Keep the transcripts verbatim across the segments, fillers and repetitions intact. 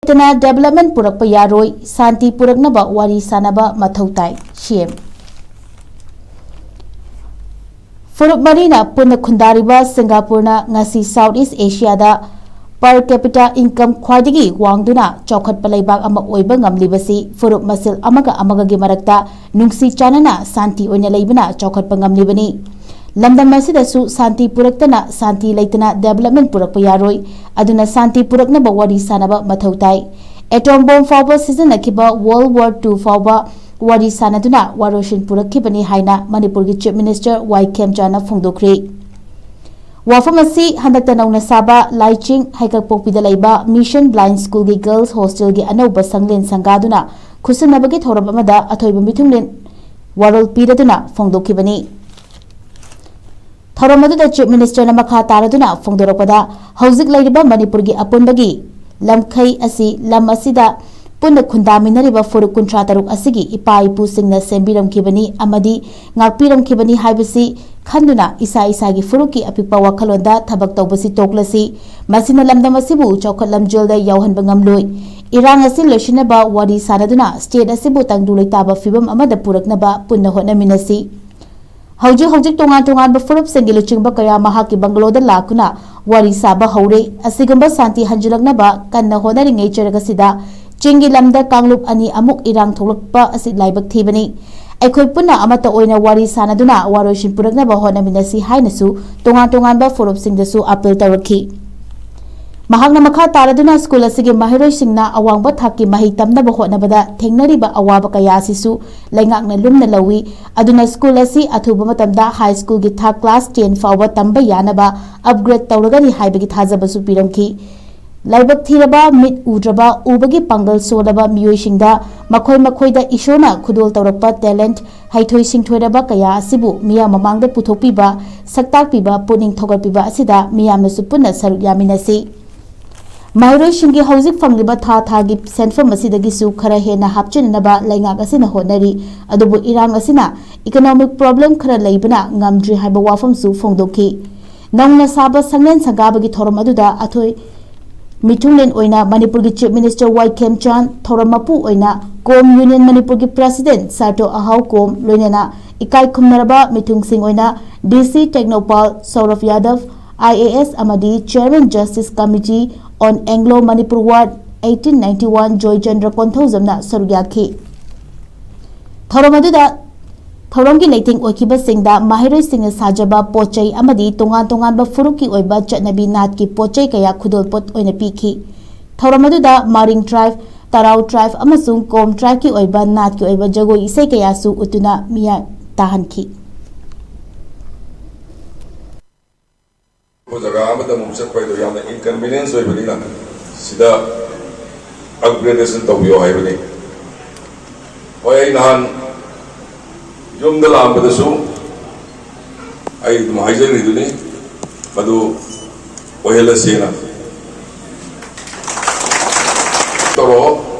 ꯂꯩꯇꯅ development ꯄꯨꯔꯛꯄ ꯌꯥꯔꯣꯏ, ꯁꯥꯟꯇꯤ ꯄꯨꯔꯛꯅꯕ ꯋꯥꯔꯤ ꯁꯥꯟꯅꯕ ꯃꯊꯧ ꯇꯥꯏ, ꯁꯤ ꯑꯦꯝ꯫ ꯐꯨꯔꯨꯞ ꯃꯔꯤꯅ ꯄꯨꯟꯅ ꯈꯨꯟꯗꯥꯔꯤꯕ ꯁꯤꯡꯒꯥꯄꯨꯔꯅ ꯉꯁꯤ South East Asiaꯗ per capita income ꯈ꯭ꯋꯥꯏꯗꯒꯤ ꯋꯥꯡꯗꯨꯅ ꯆꯥꯎꯈꯠꯄ ꯂꯩꯕꯥꯛ ꯑꯃ ꯑꯣꯏꯕ ꯉꯝꯂꯤꯕꯁꯤ ꯐꯨꯔꯨꯞ ꯃꯁꯦꯜ ꯑꯃꯒ ꯑꯃꯒꯒꯤ ꯃꯔꯛꯇ ꯅꯨꯡꯁꯤ ꯆꯥꯟꯅꯅ ꯁꯥꯟꯇꯤ ꯑꯣꯏꯅ ꯂꯩꯕꯅ ꯆꯥꯎꯈꯠꯄ ꯉꯝꯂꯤꯕꯅꯤ꯫ ꯂꯝꯗꯝ ꯑꯁꯤꯗꯁꯨ ꯁꯥꯟꯇꯤ ꯄꯨꯔꯛꯇꯅ, ꯁꯥꯟꯇꯤ ꯂꯩꯇꯅ development ꯄꯨꯔꯛꯄ ꯌꯥꯔꯣꯏ꯫ ꯑꯗꯨꯅ ꯁꯥꯟꯇꯤ ꯄꯨꯔꯛꯅꯕ ꯋꯥꯔꯤ ꯁꯥꯟꯅꯕ ꯃꯊꯧ ꯇꯥꯏ꯫ Atom bomb ꯐꯥꯎꯕ ꯁꯤꯖꯤꯟꯅꯈꯤꯕ World War Two ꯐꯥꯎꯕ ꯋꯥꯔꯤ ꯁꯥꯟꯅꯗꯨꯅ ꯋꯥꯔꯣꯏꯁꯤꯟ ꯄꯨꯔꯛꯈꯤꯕꯅꯤ ꯍꯥꯏꯅ ꯃꯅꯤꯄꯨꯔꯒꯤ Chief Minister ꯋꯥꯏ ꯈꯦꯝꯆꯥꯅ ꯐꯣꯡꯗꯣꯛꯈ꯭ꯔꯤ꯫ ꯋꯥꯐꯝ ꯑꯁꯤ ꯍꯟꯗꯛꯇ ꯅꯧꯅ ꯁꯥꯕ ꯂꯥꯏꯆꯤꯡ ꯍꯩꯀꯛꯄꯣꯛꯄꯤꯗ ꯂꯩꯕ Mission Blind Schoolꯒꯤ Girls Hostelꯒꯤ ꯑꯅꯧꯕ ꯁꯪꯂꯦꯟ ꯁꯪꯒꯥꯗꯨꯅ ꯈꯨꯠꯁꯤꯟꯅꯕꯒꯤ ꯊꯧꯔꯝ ꯑꯃꯗ ꯑꯊꯣꯏꯕ ꯃꯤꯊꯨꯡꯂꯦꯟ ꯋꯥꯔꯣꯜ ꯄꯤꯔꯗꯨꯅ ꯐꯣꯡꯗꯣꯛꯈꯤꯕꯅꯤ꯫ ꯊꯧꯔꯝ ꯑꯗꯨꯗ Chief Ministerꯅ ꯃꯈꯥ ꯇꯥꯔꯗꯨꯅ ꯐꯣꯡꯗꯣꯔꯛꯄꯗ, ꯍꯧꯖꯤꯛ ꯂꯩꯔꯤꯕ ꯃꯅꯤꯄꯨꯔꯒꯤ ꯑꯄꯨꯟꯕꯒꯤ ꯂꯝꯈꯩ ꯑꯁꯤ, ꯂꯝ ꯑꯁꯤꯗ ꯄꯨꯟꯅ ꯈꯨꯟꯗꯥꯃꯤꯟꯅꯔꯤꯕ ꯐꯨꯔꯨꯞ ꯀꯨꯟꯊ꯭ꯔꯥ ꯇꯔꯨꯛ ꯑꯁꯤꯒꯤ ꯏꯄꯥ ꯏꯄꯨꯁꯤꯡꯅ ꯁꯦꯝꯕꯤꯔꯝꯈꯤꯕꯅꯤ ꯑꯃꯗꯤ ꯉꯥꯛꯄꯤꯔꯝꯈꯤꯕꯅꯤ ꯍꯥꯏꯕꯁꯤ ꯈꯟꯗꯨꯅ ꯏꯁꯥ ꯏꯁꯥꯒꯤ ꯐꯨꯔꯨꯞꯀꯤ ꯑꯄꯤꯛꯄ ꯋꯥꯈꯜꯂꯣꯟꯗ ꯊꯕꯛ ꯇꯧꯕꯁꯤ ꯇꯣꯛꯂꯁꯤ꯫ ꯃꯁꯤꯅ ꯂꯝꯗꯝ ꯑꯁꯤꯕꯨ ꯆꯥꯎꯈꯠ ꯂꯝꯖꯦꯜꯗ ꯌꯥꯎꯍꯟꯕ ꯉꯝꯂꯣꯏ꯫ ꯏꯔꯥꯡ ꯑꯁꯤ ꯂꯣꯏꯁꯤꯟꯅꯕ ꯋꯥꯔꯤ ꯁꯥꯅꯗꯨꯅ state ꯑꯁꯤꯕꯨ ꯇꯪꯗꯨ ꯂꯩꯇꯥꯕ ꯐꯤꯕꯝ ꯑꯃꯗ ꯄꯨꯔꯛꯅꯕ ꯄꯨꯟꯅ ꯍꯣꯠꯅꯃꯤꯟꯅꯁꯤ꯫ ꯍꯧꯖꯤꯛ ꯍꯧꯖꯤꯛ ꯇꯣꯉꯥꯟ ꯇꯣꯉꯥꯟꯕ ꯐꯨꯔꯨꯞꯁꯤꯡꯒꯤ ꯂꯨꯆꯤꯡꯕ ꯀꯌꯥ ꯃꯍꯥꯛꯀꯤ bungalow ꯗ ꯂꯥꯛꯇꯨꯅ ꯋꯥꯔꯤ ꯁꯥꯕ ꯍꯧꯔꯦ꯫ ꯑꯁꯤꯒꯨꯝꯕ ꯁꯥꯟꯇꯤ ꯍꯟꯖꯤꯜꯂꯛꯅꯕ ꯀꯟꯅ ꯍꯣꯠꯅꯔꯤꯉꯩ ꯆꯔꯛ ꯑꯁꯤꯗ ꯆꯤꯡꯒꯤ ꯂꯝꯗ ꯀꯥꯡꯂꯨꯞ ꯑꯅꯤ ꯑꯃꯨꯛ ꯏꯔꯥꯡ ꯊꯣꯛꯂꯛꯄ ꯑꯁꯤ ꯂꯥꯏꯕꯛ ꯊꯤꯕꯅꯤ꯫ ꯑꯩꯈꯣꯏ ꯄꯨꯟꯅ ꯑꯃꯠꯇ ꯑꯣꯏꯅ ꯋꯥꯔꯤ ꯁꯥꯅꯗꯨꯅ ꯋꯥꯔꯣꯏꯁꯤꯟ ꯄꯨꯔꯛꯅꯕ ꯍꯣꯠꯅꯃꯤꯟꯅꯁꯤ ꯍꯥꯏꯅꯁꯨ ꯇꯣꯉꯥꯟ ꯇꯣꯉꯥꯟꯕ ꯐꯨꯔꯨꯞꯁꯤꯡꯗꯁꯨ appeal ꯇꯧꯔꯛꯈꯤ꯫ ꯃꯍꯥꯛꯅ ꯃꯈꯥ ꯇꯥꯔꯗꯨꯅ ꯁ꯭ꯀꯨꯜ ꯑꯁꯤꯒꯤ ꯃꯍꯩꯔꯣꯏꯁꯤꯡꯅ ꯑꯋꯥꯡꯕ ꯊꯥꯛꯀꯤ ꯃꯍꯩ ꯇꯝꯅꯕ ꯍꯣꯠꯅꯕꯗ ꯊꯦꯡꯅꯔꯤꯕ ꯑꯋꯥꯕ ꯀꯌꯥ ꯑꯁꯤꯁꯨ ꯂꯩꯉꯥꯛꯅ ꯂꯨꯝꯅ ꯂꯧꯏ꯫ ꯑꯗꯨꯅ ꯁ꯭ꯀꯨꯜ ꯑꯁꯤ ꯑꯊꯨꯕ ꯃꯇꯝꯗ high schoolꯒꯤ ꯊꯥꯛ class ten ꯐꯥꯎꯕ ꯇꯝꯕ ꯌꯥꯅꯕ upgrade ꯇꯧꯔꯒꯅꯤ ꯍꯥꯏꯕꯒꯤ ꯊꯥꯖꯕꯁꯨ ꯄꯤꯔꯝꯈꯤ꯫ ꯂꯥꯏꯕꯛ ꯊꯤꯔꯕ, ꯃꯤꯠ ꯎꯗ꯭ꯔꯕ, ꯎꯕꯒꯤ ꯄꯥꯡꯒꯜ ꯁꯣꯜꯂꯕ ꯃꯤꯑꯣꯏꯁꯤꯡꯗ ꯃꯈꯣꯏ ꯃꯈꯣꯏꯗ ꯏꯁꯣꯔꯅ ꯈꯨꯗꯣꯜ ꯇꯧꯔꯛꯄ talent, ꯍꯩꯊꯣꯏ ꯁꯤꯡꯊꯣꯏꯔꯕ ꯀꯌꯥ ꯑꯁꯤꯕꯨ ꯃꯤꯌꯥꯝ ꯃꯃꯥꯡꯗ ꯄꯨꯊꯣꯛꯄꯤꯕ, ꯁꯛꯇꯥꯛꯄꯤꯕ, ꯄꯨꯛꯅꯤꯡ ꯊꯧꯒꯠꯄꯤꯕ ꯑꯁꯤꯗ ꯃꯤꯌꯥꯝꯅꯁꯨ ꯄꯨꯟꯅ ꯁꯔꯨꯛ ꯌꯥꯃꯤꯟꯅꯁꯤ꯫ ꯃꯍꯩꯔꯣꯏꯁꯤꯡꯒꯤ ꯍꯧꯖꯤꯛ ꯐꯪꯂꯤꯕ ꯊꯥ ꯊꯥꯒꯤ ꯁꯦꯟꯐꯝ ꯑꯁꯤꯗꯒꯤꯁꯨ ꯈꯔ ꯍꯦꯟꯅ ꯍꯥꯞꯆꯤꯟꯅꯅꯕ ꯂꯩꯉꯥꯛ ꯑꯁꯤꯅ ꯍꯣꯠꯅꯔꯤ꯫ ꯑꯗꯨꯕꯨ ꯏꯔꯥꯡ ꯑꯁꯤꯅ economic problem ꯈꯔ ꯂꯩꯕꯅ ꯉꯝꯗ꯭ꯔꯤ ꯍꯥꯏꯕ ꯋꯥꯐꯝꯁꯨ ꯐꯣꯡꯗꯣꯛꯈꯤ꯫ ꯅꯧꯅ ꯁꯥꯕ ꯁꯪꯂꯦꯟ ꯁꯪꯒꯥꯕꯒꯤ ꯊꯧꯔꯝ ꯑꯗꯨꯗ ꯑꯊꯣꯏ ꯃꯤꯊꯨꯡꯂꯦꯟ ꯑꯣꯏꯅ ꯃꯅꯤꯄꯨꯔꯒꯤ Chief Minister ꯋꯥꯏ ꯈꯦꯝꯆꯥꯟ, ꯊꯧꯔꯝ ꯃꯄꯨ ꯑꯣꯏꯅ ꯀꯣꯝ Union ꯃꯅꯤꯄꯨꯔꯒꯤ President ꯁꯥꯔꯇꯣ ꯑꯍꯥꯎ ꯀꯣꯝ, ꯂꯣꯏꯅꯅ ꯏꯀꯥꯏ ꯈꯨꯝꯅꯔꯕ ꯃꯤꯊꯨꯡꯁꯤꯡ ꯑꯣꯏꯅ D C ꯇꯦꯡꯅꯧꯄꯥꯜ ꯁꯧꯔꯚ ꯌꯥꯗꯕ, I A S ꯑꯃꯗꯤ Chairman Justice Committee on Anglo Manipur War eighteen ninety one Joychandra ꯀꯣꯟꯊꯧꯖꯝꯅ ꯁꯔꯨꯛ ꯌꯥꯈꯤ꯫ ꯊꯧꯔꯝ ꯑꯗꯨꯗ ꯊꯧꯔꯝꯒꯤ ꯂꯩꯇꯦꯡ ꯑꯣꯏꯈꯤꯕꯁꯤꯡꯗ ꯃꯍꯩꯔꯣꯏꯁꯤꯡꯅ ꯁꯥꯖꯕ ꯄꯣꯠ ꯆꯩ ꯑꯃꯗꯤ ꯇꯣꯉꯥꯟ ꯇꯣꯉꯥꯟꯕ ꯐꯨꯔꯨꯞꯀꯤ ꯑꯣꯏꯕ ꯆꯠꯅꯕꯤ ꯅꯥꯠꯀꯤ ꯄꯣꯠ ꯆꯩ ꯀꯌꯥ ꯈꯨꯗꯣꯜꯄꯣꯠ ꯑꯣꯏꯅ ꯄꯤꯈꯤ꯫ ꯊꯧꯔꯝ ꯑꯗꯨꯗ ꯃꯔꯤꯡ tribe, ꯇꯔꯥꯎ tribe ꯑꯃꯁꯨꯡ ꯀꯣꯝ tribeꯀꯤ ꯑꯣꯏꯕ ꯅꯥꯠꯀꯤ ꯑꯣꯏꯕ ꯖꯒꯣꯏ ꯏꯁꯩ ꯀꯌꯥꯁꯨ ꯎꯠꯇꯨꯅ ꯃꯤꯌꯥꯝ ꯇꯥꯍꯟꯈꯤ꯫ ꯖꯒꯥ ꯑꯃꯗ ꯑꯃꯨꯛ ꯆꯠꯄ ꯍꯥꯏꯗꯣ ꯌꯥꯝꯅ inconvenience ꯑꯣꯏꯕꯅꯤꯅ ꯁꯤꯗ upgradation ꯇꯧꯕꯤꯌꯣ ꯍꯥꯏꯕꯅꯤ꯫ ꯍꯣꯏ, ꯑꯩ ꯅꯍꯥꯟ ꯌꯨꯝꯗ ꯂꯥꯛꯑꯝꯕꯗꯁꯨ ꯑꯩ ꯑꯗꯨꯝ ꯍꯥꯏꯖꯈ꯭ꯔꯤꯗꯨꯅꯤ, ꯃꯗꯨ ꯑꯣꯏꯍꯜꯂꯁꯦꯅ꯫ ꯇꯧꯔꯛꯑꯣ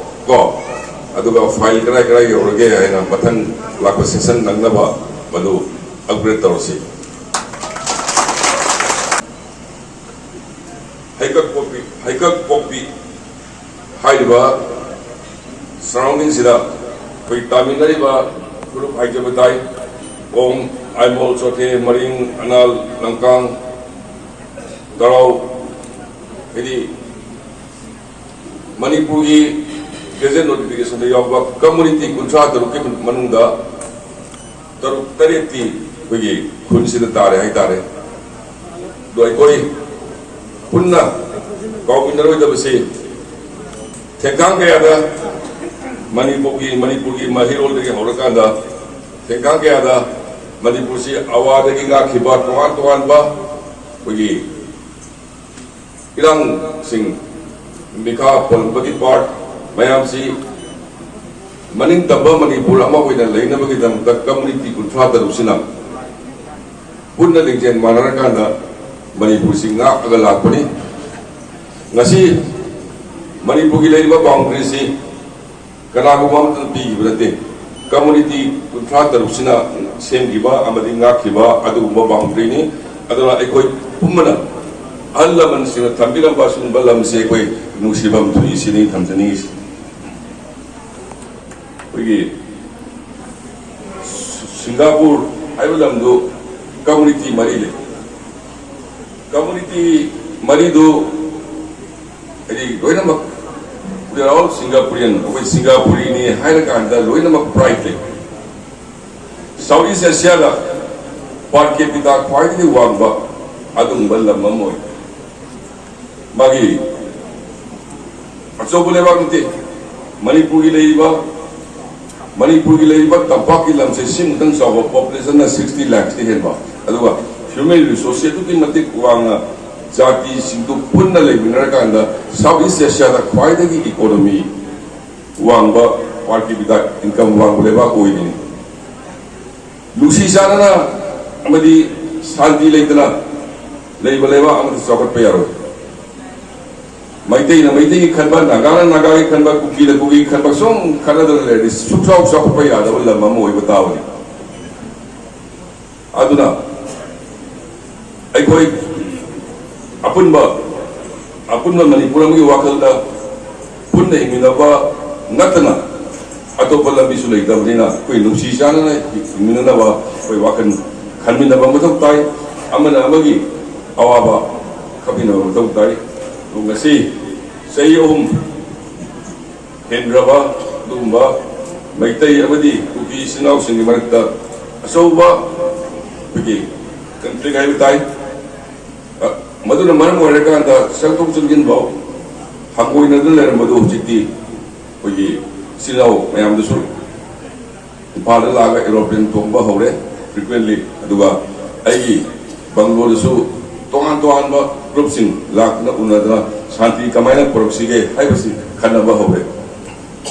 ꯀꯣ, ꯑꯗꯨꯒ file ꯀꯗꯥꯏ ꯀꯗꯥꯏ ꯌꯧꯔꯒꯦ ꯍꯥꯏꯅ ꯃꯊꯪ ꯂꯥꯛꯄ session ꯅꯪꯅꯕ ꯃꯗꯨ upgrade ꯇꯧꯔꯁꯤ꯫ ꯍꯩꯀꯛ ꯄꯣꯛꯄꯤ, ꯍꯩꯀꯛ ꯄꯣꯛꯄꯤ ꯍꯥꯏꯔꯤꯕ surroundingꯁꯤꯗ ꯑꯩꯈꯣꯏ ꯇꯥꯃꯤꯟꯅꯔꯤꯕ ꯐꯨꯔꯨꯞ ꯍꯥꯏꯖꯕ ꯇꯥꯏ, ꯀꯣꯝ, ꯑꯥꯏꯃꯣꯜ, ꯆꯣꯊꯦ, ꯃꯔꯤꯡ, ꯑꯅꯥꯜ, ꯂꯝꯀꯥꯡ, ꯇꯔꯥꯎ, ꯍꯥꯏꯗꯤ ꯃꯅꯤꯄꯨꯔꯒꯤ Gazette notificationꯗ ꯌꯥꯎꯕ community ꯀꯨꯟꯊ꯭ꯔꯥ ꯇꯔꯨꯛꯀꯤ ꯃꯅꯨꯡꯗ ꯇꯔꯨꯛ ꯇꯔꯦꯠꯇꯤ ꯑꯩꯈꯣꯏꯒꯤ ꯈꯨꯟꯁꯤꯗ ꯇꯥꯔꯦ ꯍꯥꯏꯇꯥꯔꯦ꯫ ꯑꯗꯣ ꯑꯩꯈꯣꯏ ꯄꯨꯟꯅ ꯀꯥꯎꯃꯤꯟꯅꯔꯣꯏꯗꯕꯁꯤ, ꯊꯦꯡꯈꯥꯡ ꯀꯌꯥꯗ ꯃꯅꯤꯄꯨꯔꯒꯤ, ꯃꯅꯤꯄꯨꯔꯒꯤ ꯃꯍꯩꯔꯣꯜꯗꯒꯤ ꯍꯧꯔꯀꯥꯟꯗ ꯊꯦꯡꯈꯥꯡ ꯀꯌꯥꯗ ꯃꯅꯤꯄꯨꯔꯁꯤ ꯑꯋꯥꯗꯒꯤ ꯉꯥꯛꯈꯤꯕ ꯇꯣꯉꯥꯟ ꯇꯣꯉꯥꯟꯕ ꯑꯩꯈꯣꯏꯒꯤ ꯏꯔꯥꯡꯁꯤꯡ, ꯃꯤꯈꯥ ꯄꯣꯟꯕꯒꯤ part ꯃꯌꯥꯝꯁꯤ ꯃꯅꯤꯡ ꯇꯝꯕ ꯃꯅꯤꯄꯨꯔ ꯑꯃ ꯑꯣꯏꯅ ꯂꯩꯅꯕꯒꯤꯗꯃꯛꯇ community ꯀꯨꯟꯊ꯭ꯔꯥ ꯇꯔꯨꯛꯁꯤꯅ ꯄꯨꯟꯅ ꯂꯤꯡꯖꯦꯜ ꯃꯥꯟꯅꯔꯀꯥꯟꯗ ꯃꯅꯤꯄꯨꯔꯁꯤ ꯉꯥꯛꯑꯒ ꯂꯥꯛꯄꯅꯤ꯫ ꯉꯁꯤ ꯃꯅꯤꯄꯨꯔꯒꯤ ꯂꯩꯔꯤꯕ boundaryꯁꯤ ꯀꯅꯥꯒꯨꯝꯕ ꯑꯃꯠꯇꯅ ꯄꯤꯈꯤꯕ ꯅꯠꯇꯦ꯫ Community ꯀꯨꯟꯊ꯭ꯔꯥ ꯇꯔꯨꯛꯁꯤꯅ ꯁꯦꯝꯈꯤꯕ ꯑꯃꯗꯤ ꯉꯥꯛꯈꯤꯕ ꯑꯗꯨꯒꯨꯝꯕ boundaryꯅꯤ꯫ ꯑꯗꯨꯅ ꯑꯩꯈꯣꯏ ꯄꯨꯝꯕꯅ ꯑꯍꯜ ꯂꯃꯟꯁꯤꯡꯅ ꯊꯝꯕꯤꯔꯝꯕ ꯑꯁꯤꯒꯨꯝꯕ ꯂꯝꯁꯦ ꯑꯩꯈꯣꯏ ꯅꯨꯡꯁꯤꯐꯝ ꯊꯣꯛꯏ ꯁꯤꯅꯤ ꯊꯝꯖꯅꯤꯡꯉꯤꯁꯤ꯫ ꯑꯩꯈꯣꯏꯒꯤ ꯁꯤꯡꯒꯥꯄꯨꯔ ꯍꯥꯏꯕ ꯂꯝꯗꯨ ꯀꯝꯃꯨꯅꯤꯇꯤ ꯃꯔꯤ ꯂꯩ꯫ ꯀꯝꯃꯨꯅꯤꯇꯤ ꯃꯔꯤꯗꯨ ꯍꯥꯏꯗꯤ ꯂꯣꯏꯅꯃꯛ, we are all Singaporean, ꯑꯩꯈꯣꯏ ꯁꯤꯡꯒꯥꯄꯨꯔꯤꯅꯤ ꯍꯥꯏꯔꯀꯥꯟꯗ ꯂꯣꯏꯅꯃꯛ ꯄ꯭ꯔꯥꯏꯗ ꯂꯩ꯫ ꯁꯥꯎꯠ ꯏꯁ ꯑꯦꯁꯤꯌꯥꯗ ꯄꯥꯔ ꯀꯦꯄꯤꯇꯥ ꯈ꯭ꯋꯥꯏꯗꯒꯤ ꯋꯥꯡꯕ ꯑꯗꯨꯒꯨꯝꯕ ꯂꯝ ꯑꯃ ꯑꯣꯏ꯫ ꯃꯥꯒꯤ ꯑꯆꯧꯕ ꯂꯩꯕꯥꯛ ꯅꯠꯇꯦ꯫ ꯃꯅꯤꯄꯨꯔꯒꯤ ꯂꯩꯔꯤꯕ, ꯃꯅꯤꯄꯨꯔꯒꯤ ꯂꯩꯔꯤꯕ ꯇꯝꯄꯥꯛꯀꯤ ꯂꯝꯁꯦ ꯁꯤꯃꯨꯛꯇꯪ ꯆꯥꯎꯕ, ꯄꯣꯄꯨꯂꯦꯁꯟꯅ ꯁꯤꯛꯁꯇꯤ ꯂꯥꯛꯁꯇꯤ ꯍꯦꯟꯕ, ꯑꯗꯨꯒ ꯍ꯭ꯌꯨꯃꯦꯟ ꯔꯤꯁꯣꯔꯁꯁꯦ ꯑꯗꯨꯛꯀꯤ ꯃꯇꯤꯛ ꯋꯥꯡꯅ, ꯖꯥꯇꯤꯁꯤꯡꯗꯨ ꯄꯨꯟꯅ ꯂꯩꯃꯤꯟꯅꯔꯀꯥꯟꯗ ꯁꯥꯎꯠ ꯏꯁ ꯑꯦꯁꯤꯌꯥꯗ ꯈ꯭ꯋꯥꯏꯗꯒꯤ ꯏꯀꯣꯅꯣꯃꯤ ꯋꯥꯡꯕ, ꯄꯥꯔ ꯀꯦꯄꯤꯇꯥ ꯏꯟꯀꯝ ꯋꯥꯡꯕ ꯂꯩꯕꯥꯛ ꯑꯣꯏꯔꯤꯅꯤ꯫ ꯅꯨꯡꯁꯤ ꯆꯥꯟꯅꯅ ꯑꯃꯗꯤ ꯁꯥꯟꯇꯤ ꯂꯩꯇꯅ ꯂꯩꯕ ꯂꯩꯕꯥꯛ ꯑꯃꯗꯤ ꯆꯥꯎꯈꯠꯄ ꯌꯥꯔꯣꯏ꯫ ꯃꯩꯇꯩꯅ ꯃꯩꯇꯩꯒꯤ ꯈꯟꯕ, ꯅꯥꯒꯥꯅ ꯅꯥꯒꯥꯒꯤ ꯈꯟꯕ, ꯀꯨꯀꯤꯅ ꯀꯨꯀꯤꯒꯤ ꯈꯟꯕ ꯁꯨꯝ ꯈꯟꯅꯗꯅ ꯂꯩꯔꯗꯤ ꯁꯨꯛꯆꯥꯎ ꯆꯥꯎꯈꯠꯄ ꯌꯥꯗꯕ ꯂꯝ ꯑꯃ ꯑꯣꯏꯕ ꯇꯥꯕꯅꯤ꯫ ꯑꯗꯨꯅ ꯑꯩꯈꯣꯏ ꯑꯄꯨꯟꯕ, ꯑꯄꯨꯟꯕ ꯃꯅꯤꯄꯨꯔ ꯑꯃꯒꯤ ꯋꯥꯈꯜꯗ ꯄꯨꯟꯅ ꯍꯤꯡꯃꯤꯟꯅꯕ ꯅꯠꯇꯅ ꯑꯇꯣꯞꯄ ꯂꯝꯕꯤꯁꯨ ꯂꯩꯇꯕꯅꯤꯅ ꯑꯩꯈꯣꯏ ꯅꯨꯡꯁꯤ ꯆꯥꯟꯅꯅ ꯍꯤꯡꯃꯤꯟꯅꯅꯕ ꯑꯩꯈꯣꯏ ꯋꯥꯈꯜ ꯈꯟꯃꯤꯟꯅꯕ ꯃꯊꯧ ꯇꯥꯏ꯫ ꯑꯃꯅ ꯑꯃꯒꯤ ꯑꯋꯥꯕ ꯈꯪꯃꯤꯟꯅꯕ ꯃꯊꯧ ꯇꯥꯏ꯫ ꯑꯗꯨ ꯉꯁꯤ ꯆꯍꯤ ꯑꯍꯨꯝ ꯍꯦꯟꯈ꯭ꯔꯕ ꯑꯗꯨꯒꯨꯝꯕ ꯃꯩꯇꯩ ꯑꯃꯗꯤ ꯀꯨꯀꯤ ꯏꯆꯤꯟ ꯏꯅꯥꯎꯁꯤꯡꯒꯤ ꯃꯔꯛꯇ ꯑꯆꯧꯕ ꯑꯩꯈꯣꯏꯒꯤ ꯀꯟꯐ꯭ꯂꯤꯛ ꯍꯥꯏꯕ ꯇꯥꯏ꯫ ꯑ, ꯃꯗꯨꯅ ꯃꯔꯝ ꯑꯣꯏꯔꯀꯥꯟꯗ ꯆꯪꯊꯣꯛ ꯆꯪꯁꯤꯟꯐꯥꯎ ꯍꯪꯒꯣꯏꯅꯗꯨꯅ ꯂꯩꯔꯝꯕꯗꯨ ꯍꯧꯖꯤꯛꯇꯤ ꯑꯩꯈꯣꯏꯒꯤ ꯏꯆꯤꯜ ꯏꯅꯥꯎ ꯃꯌꯥꯝꯗꯨꯁꯨ ꯏꯝꯐꯥꯜꯗ ꯂꯥꯛꯑꯒ ꯑꯦꯔꯣꯄ꯭ꯂꯦꯟ ꯇꯣꯡꯕ ꯍꯧꯔꯦ ꯐ꯭ꯔꯤꯀ꯭ꯋꯦꯟꯂꯤ꯫ ꯑꯗꯨꯒ ꯑꯩꯒꯤ ꯕꯪꯒ꯭ꯂꯣꯗꯁꯨ ꯇꯣꯉꯥꯟ ꯇꯣꯉꯥꯟꯕ ꯒ꯭ꯔꯨꯞꯁꯤꯡ ꯂꯥꯛꯇꯨꯅ ꯎꯅꯗꯅ ꯁꯥꯟꯇꯤ ꯀꯃꯥꯏꯅ ꯄꯨꯔꯛꯁꯤꯒꯦ ꯍꯥꯏꯕꯁꯤ ꯈꯟꯅꯕ ꯍꯧꯔꯦ꯫